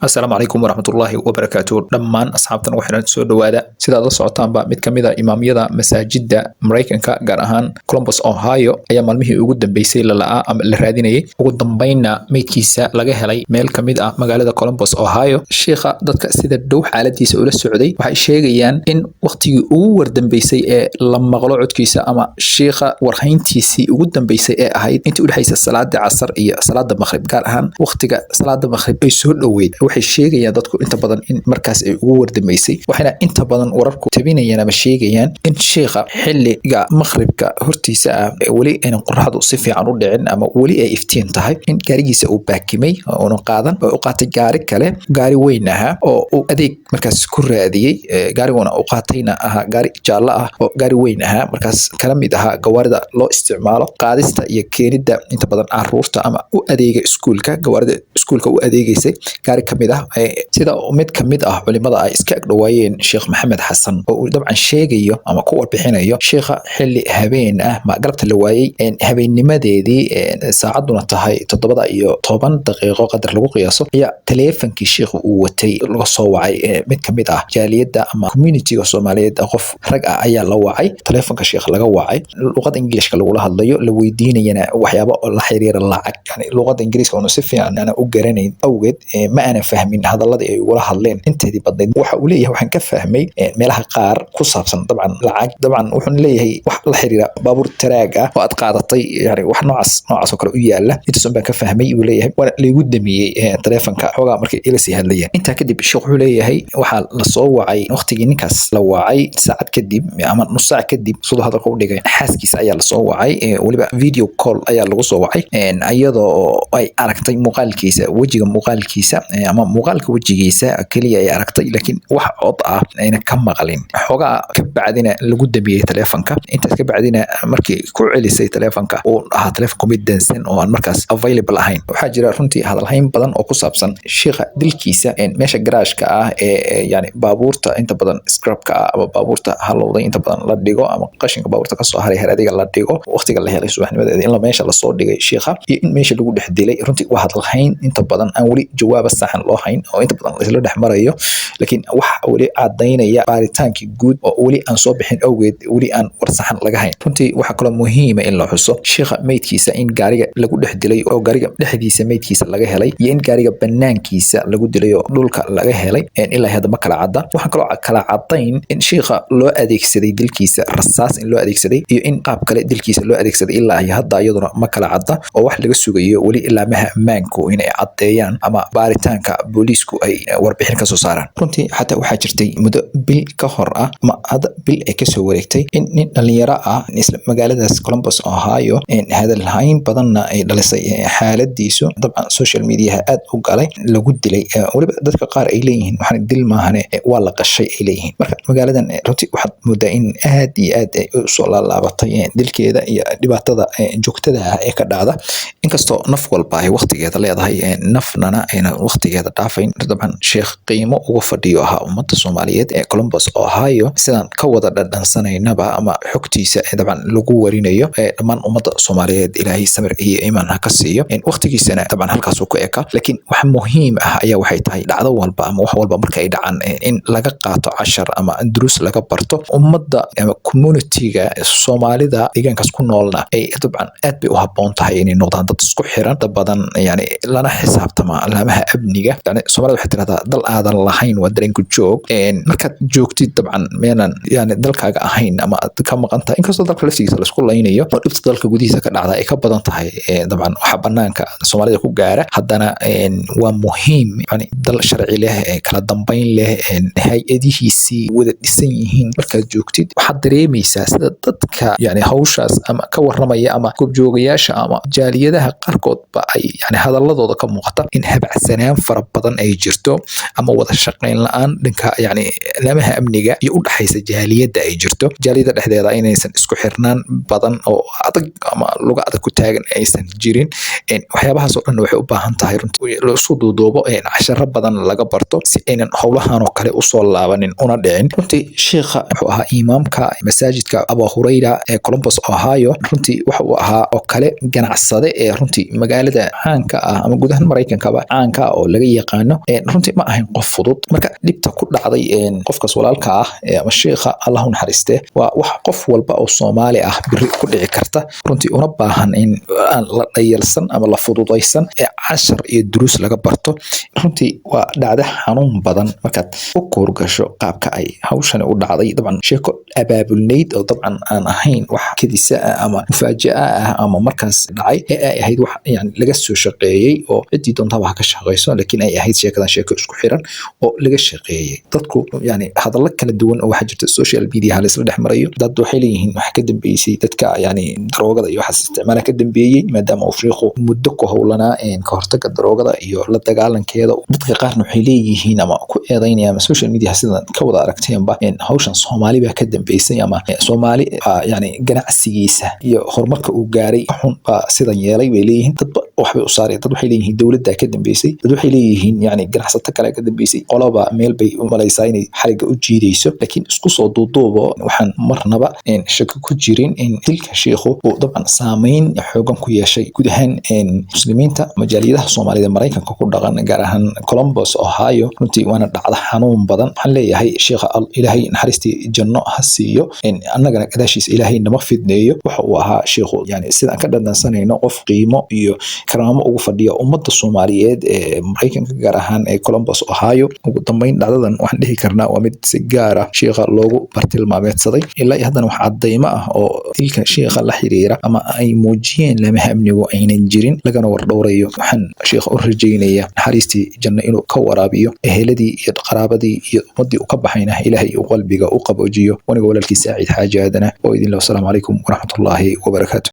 Asalaamu calaykum waraxmatullaahi wabarakaatu. Dhammaan asxaabtan ugu xiran, soo dhowaada. Sidaad la socotaanba, mid ka mid a imaamyada masaajidda Maraykanka, gaar ahaan Columbus, Ohio, ayaa maalmihii ugu dambeysay la la'aa ama la raadinayay. Ugu dambeynna meydkiisa laga helay meel ka mid ah magaalada Columbus, Ohio. Shiikha dadka sida dhow xaaladiisa ula socday waxay sheegayaan in waqtigii ugu wardambeysay ee la maqlo codkiisa ama shiikha warhayntiisii ugu dambeysay ee ahayd intii udhexaysa salaada casar iyo salaada maqrib, gaar ahaan waqtiga salaada maqrib ay soo dhoweyd. Waxay sheegayaan dadku inta badan in markaas ay ugu wardambeysay, waxayna inta badan wararku tabinayaan ama sheegayaan in shiikha xilliga maqribka hortiisa ah, weli aynan qoraxdu si fiican u dhicin ama weli ay iftiin tahay, in gaarigiisa uu baakimay oo una qaadan oo u qaatay gaari kale, gaari weyn ahaa oo uu adeeg markaas ku raadiyey. Gaariguna uu qaatayna ahaa gaari jaallo ah oo gaari weyn ahaa, markaas kala mid ahaa gawaarida loo isticmaalo qaadista iyo keenida inta badan caruurta ama u adeega iskuulka, gawaarida iskuulka u adeegeysay gaari kamid ah. Sida mid kamid ah culimada ay iska agdhowaayeen Sheekh Maxamed Xasan oo uu dabcan sheegayo ama ku warbixinayo, sheekha xilli habeen ah ma galabta la waayey, habeennimadeedii, saacadduna tahay 7:10 qadar lagu qiyaaso, ayaa taleefankii sheekhu uu watay laga soo wacay mid kamid ah jaaliyadda ama communityga Soomaaliyeed. Qof rag ah ayaa la wacay, taleefanka sheekh laga wacay, luqada Ingiliishka lagula hadlayo, la weydiinayana waxyaabo la xiriira lacag. Yani luqada Ingiriiska oonu si fiican ana u garanayn awgeed, ma aanan fahmin hadaladii ay ugula hadleen inteedii badnayd. Waxa uu leeyahay waxaan ka fahmay meelaha qaar ku saabsan dabcan lacag. Dabcan wuxuuna leeyahay wax la xiriira baabuur taraag ah oo aad qaadatay, yani wax noocaas oo kale u yaala. Intaas un baan ka fahmay, uu leeyahay, waana laygu damiyey taleefanka xoogaa markay ila sii hadlayeen. Intaa kadib sheekh wuxuu leeyahay waxaa lasoo wacay, waqtigii ninkaas la wacay saacad kadib ama nus saac kadib, siduu hadalka u dhigay, xaaskiisa ayaa lasoo wacay. Weliba video call ayaa lagu soo wacay, iyadoo ay aragtay muuqaalkiisa, wejiga muuqaalkiisa ama muuqaalka wejigiisa keliya ay aragtay, laakiin wax cod ah ayna ka maqlin. Xoogaa ka bacdina lagu damiyey taleefanka. Intaas ka bacdina markii ku celisay taleefanka, uu ahaa taleefanku mid dansan oo aan markaas available ahayn. Waxaa jira runtii hadalhayn badan oo ku saabsan shiikha dilkiisa. Meesha garaashka ah ee yani baabuurta inta badan scrapka ah ama baabuurta halowday inta badan la dhigo ama qashinka baabuurta kasoo haray haradiga la dhigo, waqtiga la helay subaxnimadeeda in meesha lasoo dhigay shiikha iyo in meesha lagu dhex dilay, runtii waa hadalhayn inta badan aan weli jawaaba saxan loo hayn oo inta badan laisla dhex marayo, laakiin wax weli cadaynaya baaritaankii guud oo weli aan soo bixin awgeed weli aan war saxan laga hayn. Runtii waxaa kaloo muhiima in la xuso shiikha meydkiisa in gaariga lagu dhex dilay oo gaariga dhexdiisa meydkiisa laga helay iyo in gaariga banaankiisa lagu dilay oo dhulka laga helay ilaa hadda ma kala cadda. Waxaan kaloo kala cadayn in shiikha loo adeegsaday dilkiisa rasaas in loo adeegsaday iyo in qaab kale dilkiisa loo adeegsaday, ilaa iyo hadda iyaduna ma kala cadda oo wax laga sugayo weli ilaamaha ammaanku inay caddeeyaan ama baaritaanka booliisku ay warbixin kasoo saaraan. Runtii xataa waxaa jirtay muddo bil ka hor ah ama hadda bil ay kasoo wareegtay in nin dhalinyaro ah isla magaaladaas Columbus, Ohio, hadalhayn badanna ay dhalisay xaaladiisu, dabcan social mediaha aad u galay, lagu dilay. Weliba dadka qaar ay leeyihiin waxaan dil maahane waa la qashay ay leeyihiin. Marka magaaladan runtii waxaad moodaa in aad iyo aad ay usoo laalaabatay dilkeeda iyo dhibaatada joogtada ah ee ka dhacda, inkastoo naf walba ay waqtigeeda leedahay, nafnana ayna waqtigeeda dhaafayn. Dabcan sheekh qiimo uga fadhiyo ahaa ummadda Soomaaliyeed ee Columbus, Ohio, sidaan ka wada dhadhansanaynaba ama xogtiisa dabcan lagu warinayo. Dhammaan ummadda Soomaaliyeed Ilaahay samir iyo iimaan ha ka siiyo. Waqtigiisana dabcan halkaasuu ku eka, laakiin wax muhiim ah ayaa waxay tahay dhacdo walba ama wax walba marka ay dhacaan in laga qaato cashar ama duruus laga barto. Ummadda ama communityga Soomaalida deegaankaas ku noolna ay dabcan aad bay u habboon tahay inay noqdaan dad isku xiran dad badan, yani lana xisaabtama laamaha amniga. Yani Soomaalida waxay tirahdaa dal aadan lahayn waa dareenku joog. Markaad joogtid dabcan meelan yani dalkaaga ahayn ama aad ka maqan tahay, inkastoo dalka laftigiisa laisku laynayo oo dhibta dalka gudihiisa ka dhacda ay ka badan tahay dabcan waxa banaanka Soomaalida ku gaara, haddana waa muhiim yani dal sharci leh, kala dambeyn leh, hay-adihiisii wada dhisan yihiin markaad joogtid, waxaad dareemaysaa sida dadka yani hawshaas ama ka warramaya ama goobjoogayaasha ama jaaliyadaha qaarkoodba ay yani hadaladooda ka muuqata in habacsanaan fara badan ay jirto ama wada shaqayn la-aan dhanka yani laamaha amniga iyo u dhaxaysa jaaliyadda ay jirto, jaaliyadda dhexdeeda inaysan isku xirnaan badan oo adag ama luga adag ku taagan aysan jirin. Waxyaabahaas oo dhan waxay u baahan tahay runtii laisku duuduubo, casharo badan laga barto si aynan howlahan oo kale usoo laabanin una dhicin. Runtii sheikha wuxuu ahaa imaamka masaajidka Abu Hurayra ee Columbus, Ohio. Runtii waxa uu ahaa oo kale ganacsade ee runtii magaalada caanka ah ama guud ahaan Maraykankaba caanka ah oo laga Yaqaano runtii ma ahayn qof fudud. Marka dhibta ku dhacday qofkaas walaalka ah ama sheikha, Allah u naxariistee, waa wax qof walba oo Soomaali ah biri ku dhici karta, runtii una baahan in aan la dhayalsan ama la fududaysan ee cashar iyo duruus laga barto. Runtii waa dhacdo xanuun badan markaad u kuurgasho qaabka ay hawshani u dhacday. Dabcan sheeko abaabulnayd oo dabcan aan ahayn wax kedisa ah ama mufaaja'a ah ama markaas dhacay ee ay ahayd wax yani laga soo shaqeeyey oo ciddii doontaba ha ka shaqeyso, laakiin ay ahayd sheekadan sheeko isku xiran oo laga shaqeeyey. Dadku yani hadallo kala duwan oo waxaa jirta social media la isla dhex marayo. Dad waxay leeyihiin waxa ka dambeysay dadka yani daroogada iyo waxaas isticmaala ka dambeeyey, maadaama uu shiikhu muddo ku howlanaa ka hortagga daroogada iyo la dagaalankeeda. Dadka qaarna waxay leeyihiin ama ku eedeynaya ama social media sidan ka wada aragteenba, hawshan Soomaali baa ka dambeysay ama Soomaali baa yani ganacsigiisa iyo horumarka uu gaaray xun baa sidan yeelay bay leeyihiin. Dadba waxbay u saareen. Dad waxay leeyihiin dowladdaa ka dambeysay, dad waxay leeyihiin yani ganacsato kale ka dambeysay. Qoloba meel bay u malaysaa inay xariga u jiidayso, laakiin isku soo duuduubo, waxaan marnaba shako ku jirin in dilka shiikhu uu dabcan saameyn xoogan ku yeeshay guud ahaan Muslimiinta majaaliyadaha Soomaalida Maraykanka ku dhaqan, gaar ahaan Columbus, Ohio. Runtii waana dhacdo xanuun badan. Waxaan leeyahay sheikha Ilaahay naxariistii janno ha siiyo, annagana gadaashiisa Ilaahay nama fidneeyo. Waxa uu ahaa sheikhu yani sidaan ka dhadhansanayno qof qiimo iyo karaamo ugu fadhiya ummadda Soomaaliyeed ee Maraykanka, gaar ahaan ee Columbus, Ohio. Ugu dambeyn, dhacdadan waxaan dhihi karnaa waa mid si gaar ah sheikha loogu bartilmaameedsaday. Ilaa iyo haddana wax cadaymo ah oo dilka sheikha la xiriira ama ay muujiyeen lamaha amnigu aynan jirin, lagana wardhowrayo. Waxaan sheikha u rajaynayaa naxariistii janno inuu ka waraabiyo, eheladii iyo qaraabadii iyo ummadii uu ka baxayna Ilaahay uu qalbiga u qaboojiyo. Waniga walaalkii Saacid Xaaji Aadana oo idin leh, wasalaamu calaykum waraxmatullaahi wabarakaatu.